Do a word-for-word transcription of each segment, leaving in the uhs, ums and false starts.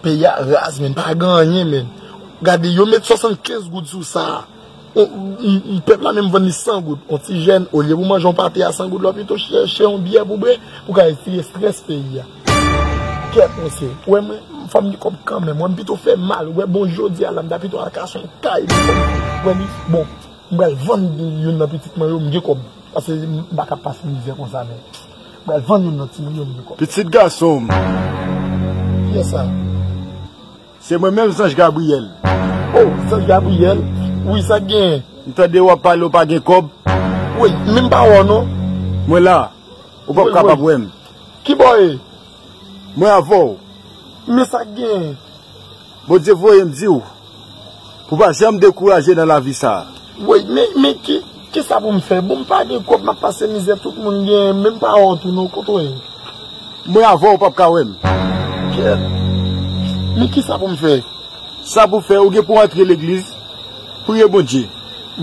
Peyi a raz, men, pa gen anyen, men. Gade, yo met swasannkenz goud sou sa. On, m, m, pèp la menm vann li san goud. On ti jèn, olye pou manje yon pate a san goud, lè w pito chèche yon byè pou bwè, pou ka retire estrès peyi a. Kèt, mesye. Wè, mwen, fò m gen kòb kanmenm. Wè, m pito fè mal. Wè, bon, jodi a la, m ta pito al kache yon kay. Wè, li, bon, m pral vann youn nan pitit mwen yo, m gen kòb. Paske m pa ka pase mizè konsa, men. M pral vann youn nan timoun yo, m gen kòb. Pitit gason m. Kiyès sa? Se mwen menm, Zanj Gabriyèl. Oh, Zanj Gabriyèl? Wi, sa k genyen? M tande w ap pale, w pa gen kòb. Wi, men m pa wè w non. Mwen la. Ou p ap kapab wè m. Kibò w ye? Mwen avè w. Men sa k genyen? Bondye voye m di w, pou w pa janm dekouraje nan lavi sa a. Woy, men, men ki, kisa pou m fè? Bon, m pa gen kòb, m ap pase mizè, tout moun genyen, men m pa wè w tou non, kote w ye? Mwen avè w, w p ap ka wè m. Kèt. Men kisa pou m fè? Sa pou w fè, ou gen pou w antre legliz, priye Bondye.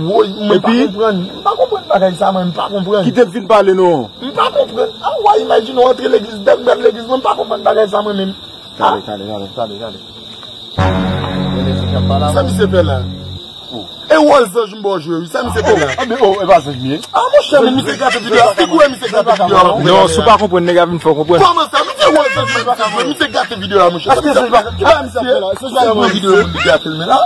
Woy, mwen pa konprann. M pa konprann bagay sa, mwen, m pa konprann. Kite m fin pale non. M pa konprann. A, w a imajine w antre legliz, dèk m pral legliz, mwen, m pa konprann bagay sa, mwen menm. Tande, tande, tande, tande, tande. Sa misye fè la? E wòl zanj m ba w jwe, wi. Sa misye fè la? A, men, oh, e pa zanj m ye. A, monchè, men misye gate videyo a. Figi w wè misye gate videyo a. Non, si w pa konprann, nèg la vin fè w konprann. Kòman sa? Misye wòl zanj mwen misye jwe. Misye gate videyo a, monchè. Eske zanj pa, ki bagay misye ap fè la? Zanj pa yon videyo moun li gate l, men la.